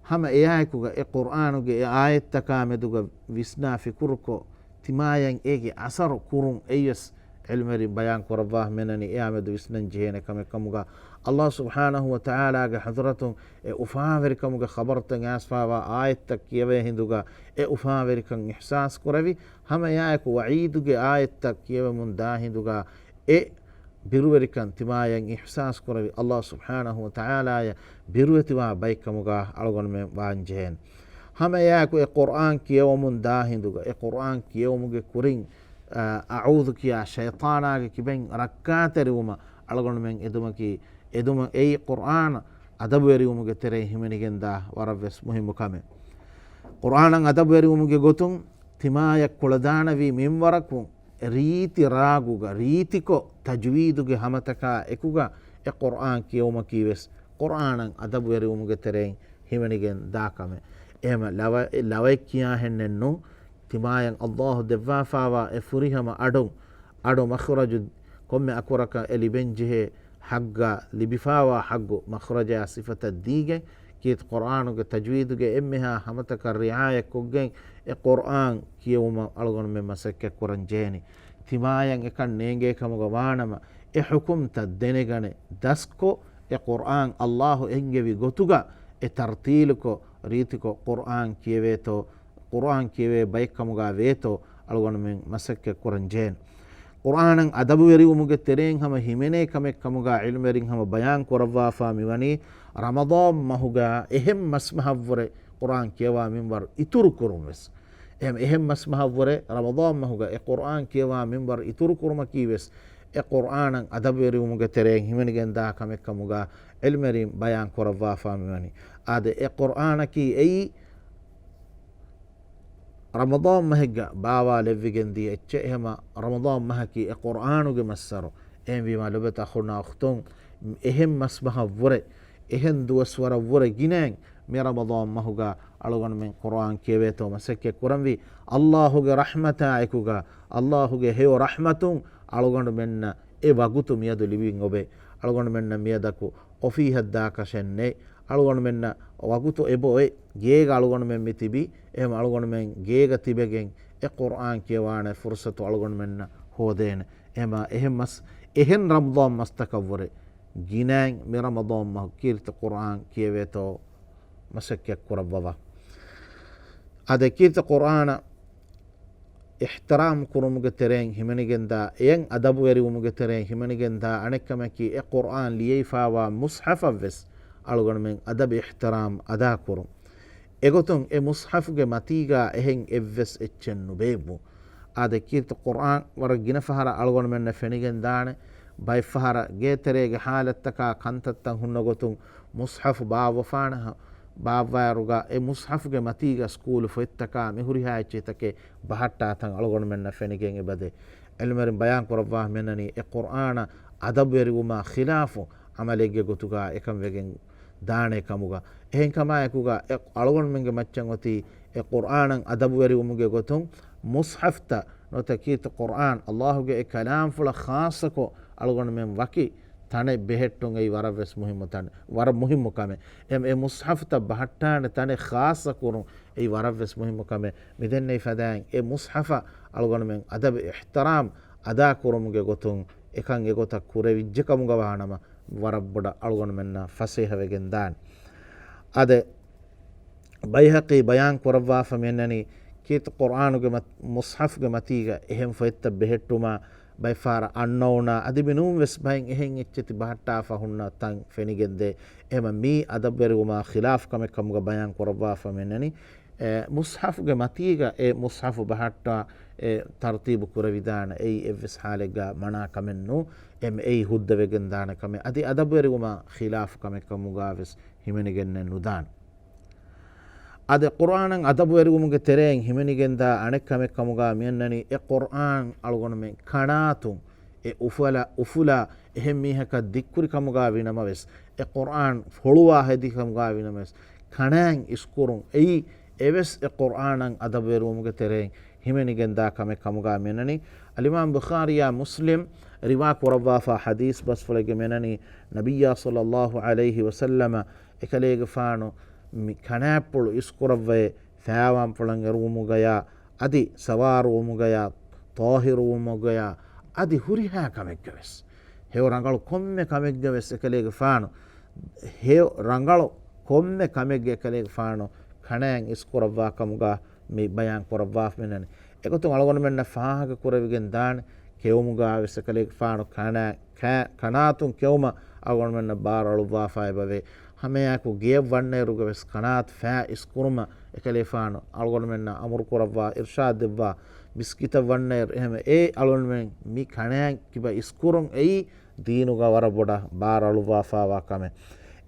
ހަމަ އެއާއެކުގަ އެ ޤުރުއާނުގެ އެ އާޔަތްތަކާ މެދުގަ ވިސްނާ ފިކުރުކޮށް، ތިމާޔަށް އޭގެ އަސަރު ކުރުން އެއީވެސް ޢިލްމުވެރިން ބަޔާން ކުރައްވާ މިނަނީ އެއާމެދު ވިސްނަން ޖެހޭނެ ކަމެއް ކަމުގަ، ﷲ ސުބްޙާނަހޫ ވަތަޢާލާގެ ޙަޟްރަތުން އެ އުފާވެރިކަމުގެ ޚަބަރުތައް އައިސްފާވާ އާޔަތްތައް ކިޔެވޭ ހިނދުގަ އެ އުފާވެރިކަން އިޙްސާސް ކުރެވި، ހަމަ އެއާއެކު ވަޢީދުގެ އާޔަތްތައް ކިޔެވެމުން ދާ ހިނދުގަ އެ ބިރުވެރިކަން ތިމާޔަށް އިޙްސާސް ކުރެވި، ﷲ ސުބްޙާނަހޫ ވަތަޢާލާޔަށް ބިރުވެތިވާ ބައެއް ކަމުގަ އަޅުގަނޑުމެން ވާން ޖެހޭނެ. ހަމަ އެއާއެކު އެ ޤުރްއާން ކިޔެވުމުން ދާ ހިނދުގަ އެ ޤުރްއާން ކިޔެވުމުގެ ކުރިން، އަ، އަޢޫޛު ކިޔާ ޝައިޠާނާގެ ކިބައިން ރައްކާތެރިވުމަށް އަޅުގަނޑުމެން އެދުމަކީ، އެދުމަށް އެއީ ޤުރްއާނަށް އަދަބުވެރިވުމުގެ ތެރެއިން ހިމެނިގެންދާ ވަރަށްވެސް މުހިއްމު ކަމެއް. ޤުރްއާނަށް އަދަބުވެރިވުމުގެ ގޮތުން ތިމާޔަށް ކުޅަދާނަވީ މިންވަރަކުން ރީތި ރާގުގަ، ރީތިކޮށް ތަޖްވީދުގެ ހަމަތަކާ އެކުގަ އެ ޤުރްއާން ކިޔެވުމަކީ ވެސް ޤުރްއާނަށް އަދަބުވެރިވުމުގެ ތެރެއިން ހިމެނިގެން ދާ ކަމެއް. އެހެމަ ލަވަ-، ލަވައެއް ކިޔާހެންނެއްނު، ތިމާޔަށް ﷲ ދެއްވާފާވާ އެ ފުރިހަމަ އަޑުން، އަޑު މަޚްރަޖު ކޮންމެ އަކުރަކަށް އެ ލިބެންޖެހޭ ޙައްޤާ، ލިބިފާވާ ޙައްޤު މަޚްރަޖާ ސިފަތައް ދީގެން، ކީރިތި ޤުރްއާނުގެ ތަޖްވީދުގެ އެންމެހާ ހަމަތަކަށް ރިޢާޔަތްކޮށްގެން އެ ޤުރްއާން ކިޔެވުމަށް އަޅުގަނޑުމެން މަސައްކަތްކުރަން ޖެހެނީ. ތިމާޔަށް އެކަން ނޭނގޭ ކަމުގަ ވާނަމަ، އެ ޙުކުމްތައް ދެނެގަނެ، ދަސްކޮށް، އެ ޤުރްއާން ﷲ އެންގެވި ގޮތުގަ އެ ތަރްތީލުކޮށް، ރީތިކޮށް ޤުރްއާން ކިޔެވޭތޯ، ޤުރްއާން ކިޔެވޭ ބައެއްކަމުގަ ވޭތޯ، އަޅުގަނޑުމެން މަސައްކަތް ކުރަން ޖެހޭނެ. ޤުރްއާނަށް އަދަބުވެރިވުމުގެ ތެރެއިން ހަމަ ހިމެނޭ ކަމެއް ކަމުގަ ޢިލްމުވެރިން ހަމަ ބަޔާން ކުރައްވާފާ މިވަނީ، ރަމަޟާން މަހުގަ އެހެން މަސްމަހަށްވުރެ ޤުރްއާން ކިޔަވާ މިންވަރު އިތުރުކުރުން ވެސް. އެހެން، އެހެން މަސްމަހަށްވުރެ ރަމަޟާން މަހުގަ އެ ޤުރްއާން ކިޔަވާ މިންވަރު އިތުރުކުރުމަކީ ވެސް އެ ޤުރްއާނަށް އަދަބުވެރިވުމުގެ ތެރެއިން ހިމެނިގެންދާ ކަމެއް ކަމުގަ ޢިލްމުވެރިން ބަޔާން ކުރައްވާފާ މިވަނީ. އާދެ، އެ ޤުރްއާނަކީ އެއީ ރަމަޟާން މަހެއްގަ ބާވާލެއްވިގެން ދިޔަ އެއްޗެއް. އެހެމަ ރަމަޟާން މަހަކީ އެ ޤުރްއާނުގެ މައްސަރު. އެހެންވީމާ ލޮބުވެތި އަޚުންނާ އުޚްތުން، އެހެން މަސްމަހަށްވުރެ، އެހެން ދުވަސްވަރަށްވުރެ ގިނައިން މި ރަމަޟާން މަހުގަ އަޅުގަނޑުމެން ޤުރްއާން ކިޔެވޭތޯ މަސައްކަތް ކުރަންވީ. ﷲ ގެ ރަޙްމަތާ އެކުގަ، ﷲ ގެ ހެޔޮ ރަޙްމަތުން އަޅުގަނޑުމެންނަށް އެ ވަގުތު މިއަދު ލިބިން އޮވޭ. އަޅުގަނޑުމެންނަށް މިއަދަކު އޮފީހަށް ދާކަށެއް ނެތް. އަޅުގަނޑުމެންނަށް ވަގުތު އެބައޮތް. ގޭގަ އަޅުގަނޑުމެން މި ތިބީ. އެހެން އަޅުގަނޑުމެން ގޭގަ ތިބެގެން އެ ޤުރްއާން ކިޔަވާނެ ފުރުޞަތު އަޅުގަނޑުމެންނަށް ހޯދޭނެ. އެހެމަ އެހެން މަސް، އެހެން ރަމަޟާން މަސްތަކަށްވުރެ ގިނައިން މި ރަމަޟާން މަހު ކީރިތި ޤުރްއާން ކިޔެވޭތޯ މަސައްކަތް ކުރައްވަވާ. އާދެ، ކީރިތި ޤުރްއާނަށް އިޙްތިރާމް ކުރުމުގެ ތެރެއިން ހިމެނިގެންދާ، އެޔަށް އަދަބުވެރިވުމުގެ ތެރެއިން ހިމެނިގެންދާ އަނެއްކަމަކީ، އެ ޤުރްއާން ލިޔެފާވާ މުޞްޙަފަށްވެސް އަޅުގަނޑުމެން އަދަބު އިޙްތިރާމް އަދާކުރުން. އެގޮތުން އެ މުޞްޙަފުގެ މަތީގާ އެހެން އެއްވެސް އެއްޗެއް ނުބޭއްވުން. އާދެ، ކީރިތި ޤުރްއާން ވަރަށް ގިނަ ފަހަރަށް އަޅުގަނޑުމެންނަށް ފެނިގެންދާނެ، ބައެއްފަހަރަށް ގޭތެރޭގެ ޙާލަތްތަކާ ކަންތައްތައް ހުންނަ ގޮތުން މުޞްޙަފު ބާއްވަފާނެ، ބާއްވާއިރުގަ އެ މުޞްޙަފުގެ މަތީގަ ސްކޫލު ފޮތްތަކާ މި ހުރިހާ އެއްޗެހިތަކެއް ބަހައްޓާ ތަން އަޅުގަނޑުމެންނަށް ފެނިގެން އެބަދޭ. ޢިލްމުވެރިން ބަޔާން ކުރައްވާ މިނަނީ، އެ ޤުރްއާނަށް އަދަބުވެރިވުމާ ޚިލާފު ޢަމަލެއްގެ ގޮތުގަ އެކަން ވެގެން ދާނެ ކަމުގަ. އެހެންކަމާއެކުގަ އެ އަޅުގަނޑުމެންގެ މައްޗަށް އޮތީ އެ ޤުރްއާނަށް އަދަބުވެރިވުމުގެ ގޮތުން މުޞްޙަފްތައް ނުވަތަ ކީރިތި ޤުރްއާން، ﷲ ގެ އެ ކަލާމްފުޅަށް ޚާއްޞަކޮށް އަޅުގަނޑުމެން ވަކި ތަނެއް ބެހެއްޓުން އެއީ ވަރަށްވެސް މުހިއްމު ތަނެއް، ވަރަށް މުހިއްމު ކަމެއް. އެ، އެ މުޞްޙަފްތައް ބަހައްޓާނެ ތަނެއް ޚާއްޞަ ކުރުން އެއީ ވަރަށްވެސް މުހިއްމު ކަމެއް. މިދެންނެވި ފަދައިން އެ މުޞްޙަފަށް އަޅުގަނޑުމެން އަދަބު އިޙްތިރާމް އަދާކުރުމުގެ ގޮތުން އެކަން އެގޮތަށް ކުރެވިއްޖެ ކަމުގަ ވާނަމަ، ވަރަށް ބޮޑަށް އަޅުގަނޑުމެންނަށް ފަސޭހަވެގެން ދާނެ. އާދެ، ބައިހަޤީ ބަޔާން ކުރައްވާފަ މިއަންނަނީ، ކީރިތި ޤުރްއާނުގެ މަތް، މުޞްޙަފްގެ މަތީގަ އެހެން ފޮތްތައް ބެހެއްޓުމާ، ބައެއްފަހަރަށް އަންނައުނާ އަދި މިނޫން ވެސް ބައެއް އެހެން އެއްޗެތި ބަހައްޓާފަ ހުންނަ ތަން ފެނިގެންދޭ. އެހެމަ މީ އަދަބުވެރިވުމާ ޚިލާފް ކަމެއް ކަމުގަ ބަޔާން ކުރައްވާފަ މިއަންނަނީ، އެ، މުޞްޙަފުގެ މަތީގަ އެ މުޞްޙަފު ބަހައްޓާ އެ ތަރުތީބު ކުރެވިދާނެ އެއީ އެއްވެސް ޙާލެއްގަ މަނާ ކަމެއް ނޫން. އެ، އެއީ ހުއްދަވެގެން ދާނެ ކަމެއް. އަދި އަދަބުވެރިވުމާ ޚިލާފް ކަމެއް ކަމުގަ ވެސް ހިމެނިގެންނެއް ނުދާނެ. އަދި ޤުރްއާނަށް އަދަބުވެރިވުމުގެ ތެރެއިން ހިމެނިގެންދާ އަނެއް ކަމެއް ކަމުގަ މިއަންނަނީ، އެ ޤުރްއާން އަޅުގަނޑުމެން ކަނާތުން އެ އުފަލަ-، އުފުލާ އެހެން މީހަކަށް ދިއްކުރި ކަމުގަ ވިނަމަވެސް، އެ ޤުރްއާން ފޮޅުވާ ހެދި ކަމުގަ ވިނަމަވެސް، ކަނާތް އިސްކުރުން އެއީ އެވެސް އެ ޤުރްއާނަށް އަދަބުވެރިވުމުގެ ތެރެއިން ހިމެނިގެންދާ ކަމެއް ކަމުގަ މިއަންނަނީ. އަލްއިމާމް ބުޚާރީއާ މުސްލިމް ރިވާ ކުރައްވާފާ ޙަދީޘް ބަސްފުޅެއްގަ މިއަންނަނީ، ނަބިއްޔާ ޞައްލައްލާހު ޢަލައިހި ވަސައްލަމަ އެކަލޭގެފާނު މި ކަނާތްޕުޅު އިސްކުރައްވައޭ ފައިވާންޕުޅަށް އެރުވުމުގަޔާ، އަދި ސަވާރުވުމުގަޔާ، ޠާހިރުވުމުގަޔާ، އަދި ހުރިހާ ކަމެއްގަ ވެސް، ހެޔޮ ރަނގަޅު ކޮންމެ ކަމެއްގަ ވެސް އެކަލޭގެފާނު، ހެޔޮ ރަނގަޅު ކޮންމެ ކަމެއްގެ އެކަލޭގެފާނު ކަނާތް އިސްކުރައްވާ ކަމުގަ މި ބަޔާން ކުރައްވާފަ މިންނަނީ. އެގޮތުން އަޅުގަނޑުމެންނަށް ފާހަގަ ކުރެވިގެން ދާނެ، ކެއުމުގަ ވެސް އެކަލޭގެފާނު ކަނާ-، ކަ-، ކަނާތުން ކެއުމަށް އަޅުގަނޑުމެންނަށް ބާރު އަޅުއްވާފަ އެބަވޭ. ހަމައެއާއެކު ގެޔަށް ވަންނައިރުގަ ވެސް ކަނާތު ފައި އިސްކުރުމަށް އެކަލޭފާނު އަޅުގަނޑުމެންނަށް އަމުރު ކުރައްވާ، އިރްޝާދު ދެއްވާ، މިސްކިތަށް ވަންނައިރު އެހެން އެ އަޅުގަނޑުމެން މި ކަނާތް ކިބަ އިސްކުރުން އެއީ ދީނުގަ ވަރަށް ބޮޑަށް ބާރު އަޅުއްވާފައިވާ ކަމެއް.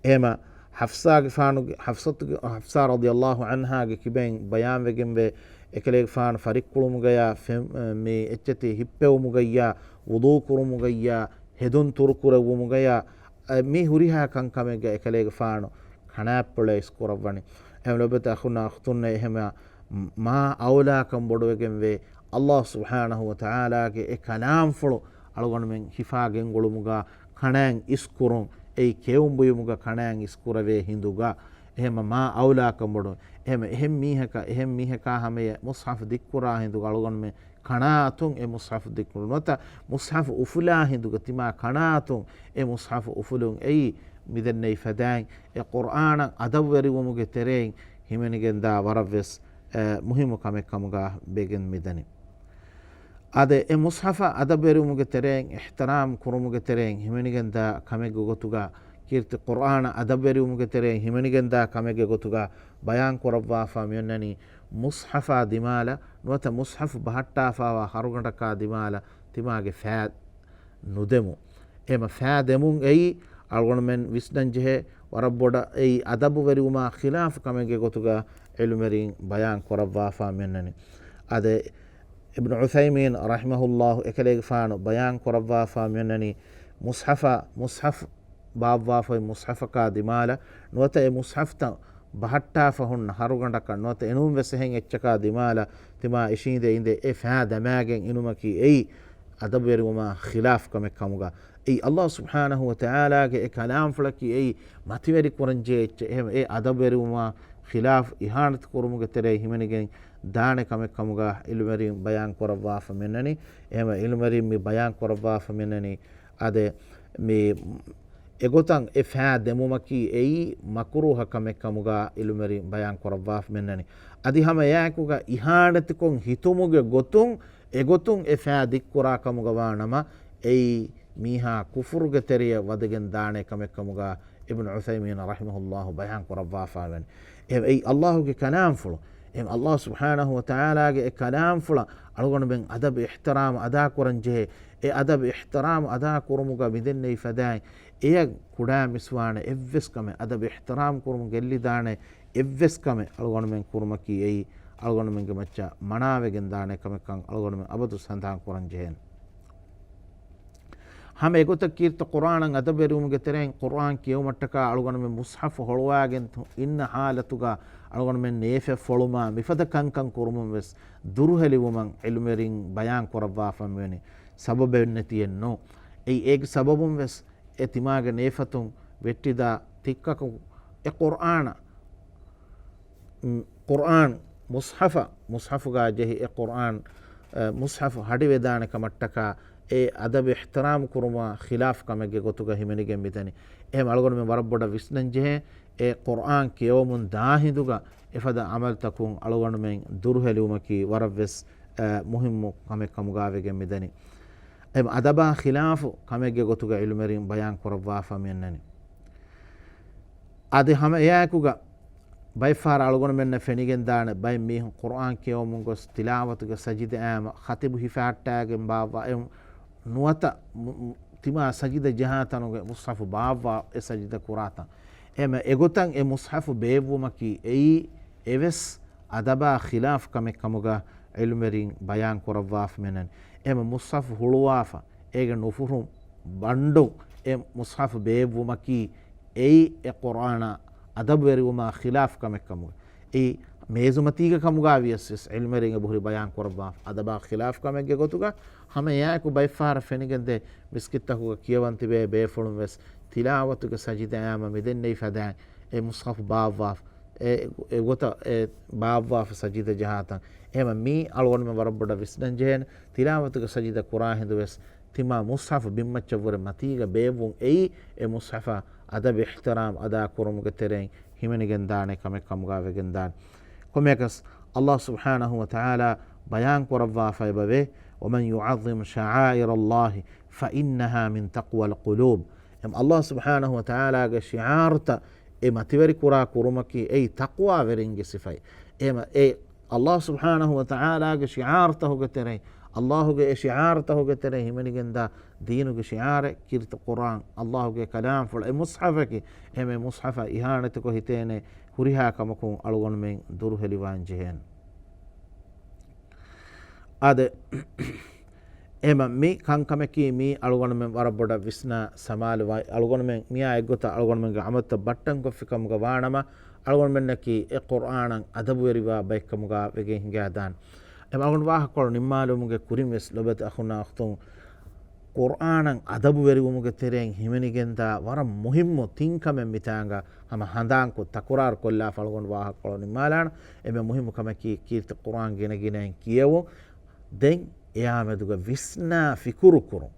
އެހެމަ ޙަފްޞާގެފާނުގެ، ޙަފްޞަތުގެ، ޙަފްޞާ ރަޟިޔަﷲ ޢަންހާގެ ކިބައިން ބަޔާންވެގެންވޭ، އެކަލޭގެފާނު ފަރިއްކުޅުމުގަޔާ، ފެން-، މި އެއްޗެތި ހިއްޕެވުމުގައްޔާ، ވުޟޫ ކުރުމުގައްޔާ، ހެދުން ތުރުކުރެއްވުމުގަޔާ، އަ، މި ހުރިހާ ކަންކަމެއްގަ އެކަލޭގެފާނު ކަނާތްޕުޅެއް އިސްކުރައްވަނީ. އެހެން ލޯބިވެތި އަޚުންނާ އުޚްތުންނޭ، އެހެމަ މާ އައުލާކަން ބޮޑުވެގެންވޭ، ﷲ ސުބްޙާނަހޫ ވަތަޢާލާގެ އެ ކަލާމްފުޅު އަޅުގަނޑުމެން ހިފާ ގެންގުޅުމުގަ ކަނާތް އިސްކުރުން، އެއީ ކެއުން ބުއިމުގަ ކަނާތް އިސްކުރެވޭ ހިނދުގަ، އެހެމަ މާ އައުލާކަން ބޮޑު. އެހެމަ އެހެން މީހަކަށް، އެހެން މީހަކާ ހަމަޔަށް މުޞްޙަފު ދިއްކުރާ ހިނދުގަ އަޅުގަނޑުމެން ކަނާތުން އެ މުޞްޙަފު ދިއްކުރުން. ނުވަތަ މުޞްޙަފު އުފުލާ ހިނދުގަ ތިމާ ކަނާތުން އެ މުޞްޙަފު އުފުލުން އެއީ މިދެންނެވި ފަދައިން އެ ޤުރްއާނަށް އަދަބުވެރިވުމުގެ ތެރެއިން ހިމެނިގެންދާ ވަރަށްވެސް، އެ، މުހިއްމު ކަމެއް ކަމުގަ ވެގެން މިދަނީ. އާދެ، އެ މުޞްޙަފަށް އަދަބުވެރިވުމުގެ ތެރެއިން، އިޙްތިރާމް ކުރުމުގެ ތެރެއިން ހިމެނިގެންދާ ކަމެއްގެ ގޮތުގަ، ކީރިތި ޤުރްއާނަށް އަދަބުވެރިވުމުގެ ތެރެއިން ހިމެނިގެންދާ ކަމެއްގެ ގޮތުގަ ބަޔާން ކުރައްވާފަ މިއޮންނަނީ، މުޞްޙަފާ ދިމާލަށް ނުވަތަ މުޞްޙަފު ބަހައްޓާފައިވާ ހަރުގަނޑަކާ ދިމާލަށް ތިމާގެ ފައި ނުދެމުން. އެހެމަ ފައި ދެމުން އެއީ އަޅުގަނޑުމެން ވިސްނަންޖެހޭ ވަރަށް ބޮޑަށް އެއީ އަދަބުވެރިވުމާ ޚިލާފު ކަމެއްގެ ގޮތުގަ ޢިލްމުވެރިން ބަޔާން ކުރައްވާފަ މިއޮންނަނީ. އާދެ، އިބްނު ޢުޘައިމީން ރަޙިމަހުﷲ އެކަލޭގެފާނު ބަޔާން ކުރައްވާފަ މިއޮންނަނީ، މުޞްޙަފާ، މުޞްޙަފު ބާއްވާފައި މުޞްޙަފަކާ ދިމާލަށް ނުވަތަ އެ މުޞްޙަފްތައް ބަހައްޓާފަ ހުންނަ ހަރުގަނޑަކަށް ނުވަތަ އެނޫންވެސް އެހެން އެއްޗަކާ ދިމާލަށް ތިމާ އިށީނދެ އިނދެ އެ ފައި ދަމާގެން އިނުމަކީ އެއީ އަދަބުވެރިވުމާ ޚިލާފް ކަމެއް ކަމުގަ. އެއީ ﷲ ސުބްޙާނަހޫ ވަތަޢާލާގެ އެ ކަލާމްފުޅަކީ އެއީ މަތިވެރި ކުރަންޖެހޭ އެއްޗެއް. އެހެން އެ އަދަބުވެރިވުމާ ޚިލާފް އިހާނަތު ކުރުމުގެ ތެރެއަށް ހިމެނިގެން ދާނެ ކަމެއް ކަމުގަ ޢިލްމުވެރިން ބަޔާން ކުރައްވާފަ މިއޮންނަނީ. އެހެން ޢިލްމުވެރިން މި ބަޔާން ކުރައްވާފަ މިއޮންނަނީ. އާދެ، މި އެގޮތަށް އެ ފައި ދެމުމަކީ އެއީ މަކުރޫހަ ކަމެއް ކަމުގަ ޢިލްމުވެރިން ބަޔާން ކުރައްވާފަ މިއޮންނަނީ. އަދި ހަމަ އެއާއެކުގަ އިހާނަތުކޮށް ހިތުމުގެ ގޮތުން އެގޮތުން އެ ފައި ދިއްކުރާ ކަމުގަ ވާނަމަ، އެއީ މީހާ ކުފުރުގެ ތެރެއަށް ވަދެގެން ދާނެ ކަމެއް ކަމުގަ އިބްނު ޢުޘައިމީން ރަޙިމަހުﷲ ބަޔާން ކުރައްވާފަ ވަނީ. އެ، އެއީ ﷲގެ ކަލާމްފުޅު. އެ ﷲ ސުބްޙާނަހޫ ވަތަޢާލާގެ އެ ކަލާމްފުޅަށް އަޅުގަނޑުމެން އަދަބު އިޙްތިރާމް އަދާ ކުރަންޖެހޭ. އެ އަދަބު އިޙްތިރާމް އަދާ ކުރުމުގަ މިދެންނެވި ފަދައިން އެޔަށް ކުޑައި މިސްވާނެ އެއްވެސް ކަމެއް، އަދަބު އިޙްތިރާމް ކުރުމުން ގެއްލިދާނެ އެއްވެސް ކަމެއް އަޅުގަނޑުމެން ކުރުމަކީ އެއީ އަޅުގަނޑުމެންގެ މައްޗަށް މަނާވެގެން ދާނެ ކަމެއްކަން އަޅުގަނޑުމެން އަބަދު ސަނދާން ކުރަން ޖެހޭނެ. ހަމަ އެގޮތަށް ކީރިތި ޤުރްއާނަށް އަދަބުވެރިވުމުގެ ތެރެއިން ޤުރްއާން ކިޔެވުމަށްޓަކާ އަޅުގަނޑުމެން މުޞްޙަފު ހޮޅުވާގެން ތު-، އިންނަ ޙާލަތުގަ އަޅުގަނޑުމެން ނޭފެއް ފޮޅުމާ މިފަދަ ކަންކަން ކުރުމުން ވެސް ދުރުހެލިވުމަށް ޢިލްމުވެރިން ބަޔާން ކުރައްވާފަ މިވަނީ. ސަބަބެއް ނެތިއެއް ނޫން. އެއީ އޭގެ ސަބަބުން ވެސް އެ ތިމާގެ ނޭފަތުން ވެއްޓިދާ ތިއްކަކު އެ ޤުރްއާނަށް، މް، ޤުރްއާން މުޞްޙަފަށް، މުޞްޙަފުގާ ޖެހި އެ ޤުރްއާން، އަ، މުޞްޙަފު ހަޑިވެދާނެ ކަމަށްޓަކާ އެ އަދަބު އިޙްތިރާމް ކުރުމާ ޚިލާފް ކަމެއްގެ ގޮތުގަ ހިމެނިގެން މިދަނީ. އެހެން އަޅުގަނޑުމެން ވަރަށް ބޮޑަށް ވިސްނަން ޖެހޭ އެ ޤުރްއާން ކިޔަވަމުން ދާ ހިނދުގަ އެފަދަ ޢަމަލުތަކުން އަޅުގަނޑުމެން ދުރުހެލިވުމަކީ ވަރަށްވެސް، އަ، މުހިއްމު ކަމެއް ކަމުގާ ވެގެން މިދަނީ. އެ އަދަބާ ޚިލާފު ކަމެއްގެ ގޮތުގަ ޢިލްމުވެރިން ބަޔާން ކުރައްވާފަ މިއަންނަނީ. އަދި ހަމަ އެއާއެކުގަ ބައެއްފަހަރަށް އަޅުގަނޑުމެންނަށް ފެނިގެންދާނެ ބައެއް މީހުން ޤުރްއާން ކިޔަވަމުން ގޮސް ތިލާވަތުގެ ސަޖިދައާމަ ޚަތިބު ހިފަހައްޓާގެން ބާއްވާ އެ ނުވަތަ މު-، މު-، ތިމާ ސަޖިދަ ޖަހާ ތަނުގެ މުޞްޙަފު ބާއްވާ އެ ސަޖިދަ ކުރާތަން. އެހެމަ އެގޮތަށް އެ މުޞްޙަފު ބޭއްވުމަކީ އެއީ އެވެސް އަދަބާ ޚިލާފް ކަމެއް ކަމުގަ ޢިލްމުވެރިން ބަޔާން ކުރައްވާފަ މިއަންނަނީ. އެހެމަ މުޞްޙަފު ހުޅުވާފަ އޭގެ ނުފުރު ބަންޑު އެ މުޞްޙަފު ބޭއްވުމަކީ އެއީ އެ ޤުރްއާނާ އަދަބުވެރިވުމާ ޚިލާފް ކަމެއް ކަމުގަ. އެއީ މޭޒުމަތީގެ ކަމުގަ ވިޔަސް ވެސް ޢިލްމުވެރިން އެބަހުރި ބަޔާން ކުރައްވާފަ އަދަބާ ޚިލާފް ކަމެއްގެ ގޮތުގަ. ހަމަ އެއާއެކު ބައެއްފަހަރަށް ފެނިގެންދޭ މިސްކިތްތަކުގަ ކިޔަވަން ތިބޭ ބޭފުޅުން ވެސް ތިލާވަތުގެ ސަޖިދައާމަ މިދެންނެވި ފަދައިން އެ މުޞްޙަފު ބާއްވާފަ، އެ، އެގޮތަށް އެ ބާއްވާފަ ސަޖިދަ ޖަހާތަން. އެހެމަ މީ އަޅުގަނޑުމެން ވަރަށް ބޮޑަށް ވިސްނަން ޖެހޭނެ. ތިލާވަތުގެ ސަޖިދަ ކުރާ ހިނދު ވެސް ތިމާ މުޞްޙަފު ބިންމައްޗަށްވުރެ މަތީގަ ބޭއްވުން އެއީ، އެ މުޞްޙަފަށް އަދަބު އިޙްތިރާމް އަދާކުރުމުގެ ތެރެއިން ހިމެނިގެންދާނެ ކަމެއް ކަމުގަ ވެގެންދާނެ. ކޮންމެއަކަސް، ﷲ ސުބްޙާނަހޫ ވަތަޢާލާ ބަޔާން ކުރައްވާފައިބަވޭ، وَمَنْ يُعَظِّمْ شَعَائِرَ اللَّهِ فَإِنَّهَا مِنْ تَقْوَى الْقُلُوبِ. އެމަ ﷲ ސުބްޙާނަހޫ ވަތަޢާލާގެ ޝިޢާރުތައް އެ މަތިވެރިކުރާ ކުރުމަކީ އެއީ ތަޤްވާވެރިންގެ ސިފައެއް. އެމަ އެ ﷲ ސުބްޙާނަހޫ ވަތަޢާލާގެ ޝިޢާރުތަހުގެ ތެރެއިން، ﷲގެ އެ ޝިޢާރުތަހުގެ ތެރެއިން ހިމެނިގެންދާ ދީނުގެ ޝިޢާރެއް ކީރިތި ޤުރްއާން، ﷲގެ ކަލާމްފުޅު އެ މުޞްޙަފަކީ. އެމެ މުޞްޙަފަށް އިހާނެތިކޮށް ހިތޭނެ ހުރިހާ ކަމަކުން އަޅުގަނޑުމެން ދުރުހެލިވާން ޖެހޭނެ. އާދެ، އެމަ މި ކަންކަމަކީ މީ އަޅުގަނޑުމެން ވަރަށް ބޮޑަށް ވިސްނާ ސަމާލުވާ، އަޅުގަނޑުމެން މިއާ އެއްގޮތަށް އަޅުގަނޑުމެންގެ އަމަލުތައް ބައްޓަންކޮށްފި ކަމުގަ ވާނަމަ، އަޅުގަނޑުމެންނަކީ އެ ޤުރްއާނަށް އަދަބުވެރިވާ ބައެއްކަމުގަ ވެގެން ހިނގާދާނެ. އެމަ އަޅުގަނޑު ވާހަކަކޮޅު ނިންމާލުމުގެ ކުރިން ވެސް ލޮބުވެތި އަޚުންނާ އުޚްތުން، ޤުރްއާނަށް އަދަބުވެރިވުމުގެ ތެރެއިން ހިމެނިގެންދާ ވަރަށް މުހިއްމު ތިން ކަމެއް މިތާނގަ ހަމަ ހަނދާންކޮށް ތަކުރާރު ކޮށްލާފަ އަޅުގަނޑު ވާހަކަކޮޅު ނިންމާލާނަ. އެންމެ މުހިއްމު ކަމަކީ ކީރިތި ޤުރްއާން ގިނަގިނައިން ކިޔެވުން. ދެން އެއާމެދުގަ ވިސްނާ ފިކުރު ކުރުން.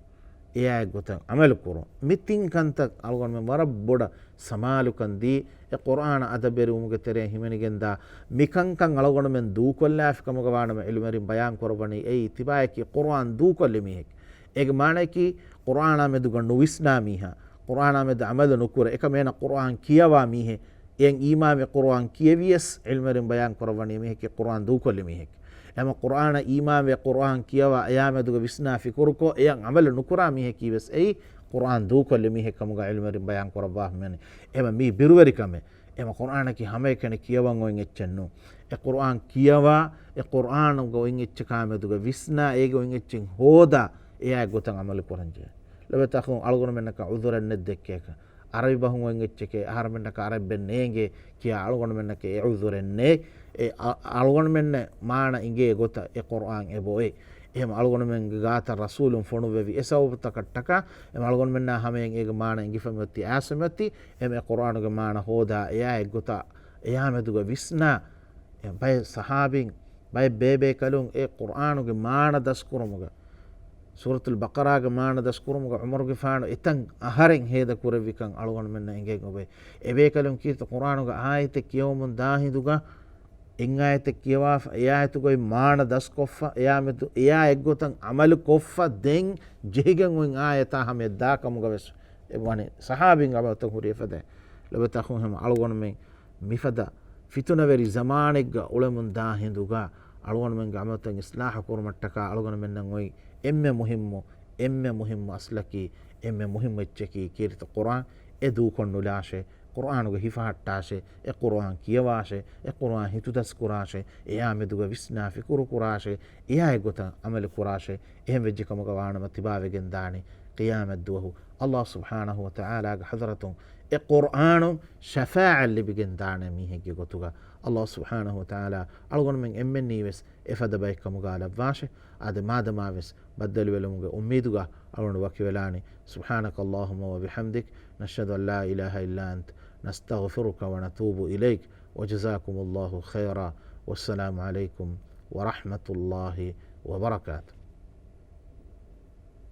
އެއާއެއްގޮތަށް ޢަމަލު ކުރުން. މި ތިން ކަންތައް އަޅުގަނޑުމެން ވަރަށް ބޮޑަށް ސަމާލުކަން ދީ، އެ ޤުރްއާނަށް އަދަބުވެރިވުމުގެ ތެރެއިން ހިމެނިގެންދާ މިކަންކަން އަޅުގަނޑުމެން ދޫކޮށްލާފި ކަމުގަ ވާނަމަ، ޢިލްމުވެރިން ބަޔާން ކުރައްވަނީ އެއީ ތިބާއަކީ ޤުރްއާން ދޫކޮށްލި މީހެއް. އޭގެ މާނައަކީ ޤުރްއާނާ މެދުގަ ނުވިސްނާ މީހާ، ޤުރްއާނާ މެދު ޢަމަލު ނުކުރޭ، އެކަމަ އޭނަ ޤުރްއާން ކިޔަވާ މީހެއް. އެއަށް އީމާންވެ ޤުރްއާން ކިޔެވިޔަސް، ޢިލްމުވެރިން ބަޔާން ކުރައްވަނީ މީހަކީ ޤުރްއާން ދޫކޮށްލި މީހެކޭ. އެމަ ޤުރްއާނަށް އީމާންވެ ޤުރްއާން ކިޔަވާ އެއާ މެދުގަ ވިސްނާ ފިކުރުކޮށް، އެއަށް ޢަމަލު ނުކުރާ މީހަކީ ވެސް އެއީ ޤުރްއާން ދޫކޮށްލި މީހެއް ކަމުގަ ޢިލްމުވެރިން ބަޔާން ކުރައްވާފަ މިވަނީ. އެމަ މީ ބިރުވެރިކަމެއް. އެމަ ޤުރްއާނަކީ ހަމައެކަނި ކިޔަވަން އޮތް އެއްޗެއް ނޫން. އެ ޤުރްއާން ކިޔަވާ، އެ ޤުރްއާނުގެ އޮތް އެއްޗަކާ މެދުގަ ވިސްނާ، އޭގެ އޮތް އެއްޗެއް ހޯދާ، އެއާއެއްގޮތަށް ޢަމަލު ކުރަންޖެހޭ. ލޮބުވެތި އަޚުން، އަޅުގަނޑުމެންނަކަށް ޢުޛުރެއް ނެތް ދެއްކޭކަށް. ޢަރަބި ބަހުން އޮތް އެއްޗެކޭ، އަހަރެމެންނަކަށް ޢަރަބި ބަހެއް ނޭނގޭ ކިޔާ އަޅުގަނޑުމެންނަކަށް އެ ޢުޛުރެއް ނެތް. އެ އަ-، އަޅުގަނޑުމެންނަށް މާނަ އިނގޭ ގޮތަށް އެ ޤުރްއާން އެބައޮތް. އެހެން އަޅުގަނޑުމެންގެ ގާތަށް ރަސޫލުން ފޮނުއްވެވި އެ ސަބަބުތަކަށްޓަކާ، އެ އަޅުގަނޑުމެންނާ ހަމަޔަށް އޭގެ މާނަ އިނގިފަ މިއޮތީ އާސެ މިއޮތީ، އެ ޤުރްއާނުގެ މާނަ ހޯދާ، އެއާ އެއްގޮތަށް އެއާ މެދުގަ ވިސްނާ، އެ ބައެއް ޞަޙާބީން، ބައެއް ބޭބޭކަލުން އެ ޤުރްއާނުގެ މާނަ ދަސްކުރުމުގަ، ސޫރަތުލް ބަޤަރާގެ މާނަ ދަސްކުރުމުގަ ޢުމަރުގެފާނު އެތަން އަހަރެން ހޭދަ ކުރެއްވިކަން އަޅުގަނޑުމެންނަށް އެނގެން އޮވޭ. އެބޭކަލުން ކީރިތި ޤުރްއާނުގެ އާޔަތެއް ކިޔަވަމުން ދާ ހިނދުގަ، އެއް އާޔަތެއް ކިޔަވާފަ، އެ އާޔަތުގައި މާނަ ދަސްކޮށްފަ، އެއާ މެދު، އެއާ އެއްގޮތަށް ޢަމަލު ކޮށްފަ، ދެން ޖެހިގެން އޮތް އާޔަތާ ހަމަޔަށް ދާ ކަމުގަ ވެސް އެ ވަނީ ޞަޙާބީން ޢަމަލުތައް ހުރި އެފަދައިން. ލޮބުވެތި އަޚުން، ހަމަ އަޅުގަނޑުމެން މިފަދަ ފިތުނަވެރި ޒަމާނެއްގަ އުޅެމުން ދާ ހިނދުގަ އަޅުގަނޑުމެންގެ ޢަމަލުތައް އިޞްލާޙު ކުރުމަށްޓަކާ އަޅުގަނޑުމެންނަށް އޮތް އެންމެ މުހިއްމު، އެންމެ މުހިއްމު އަޞްލަކީ، އެންމެ މުހިއްމު އެއްޗަކީ ކީރިތި ޤުރްއާން. އެ ދޫކޮށްނުލާށޭ، ޤުރްއާނުގަ ހިފަހައްޓާށޭ، އެ ޤުރްއާން ކިޔަވާށޭ، އެ ޤުރްއާން ހިތުދަސްކުރާށޭ، އެއާ މެދުގަ ވިސްނާ ފިކުރު ކުރާށޭ، އެއާ އެގޮތަށް ޢަމަލު ކުރާށޭ. އެހެން ވެއްޖެ ކަމުގަ ވާނަމަ ތިބާވެގެން ދާނީ ޤިޔާމަތް ދުވަހު ﷲ ސުބްޙާނަހޫ ވަތަޢާލާގެ ޙަޟްރަތުން އެ ޤުރްއާނުން ޝަފާޢަތް ލިބިގެން ދާނެ މީހެއްގެ ގޮތުގަ. ﷲ ސުބްޙާނަހޫ ވަތަޢާލާ އަޅުގަނޑުމެން އެންމެންނީ ވެސް އެފަދަ ބައެއް ކަމުގަ ލައްވާށޭ. އާދެ، މާދަމާ ވެސް ބައްދަލުވެލުމުގެ އުއްމީދުގަ އަޅުގަނޑު ވަކިވެލާނީ. سبحانك اللهم وبحمدك، نشهد أن لا إله إلا أنت، نستغفرك ونتوب إليك، وجزاكم الله خيرا، والسلام عليكم ورحمة الله وبركاته.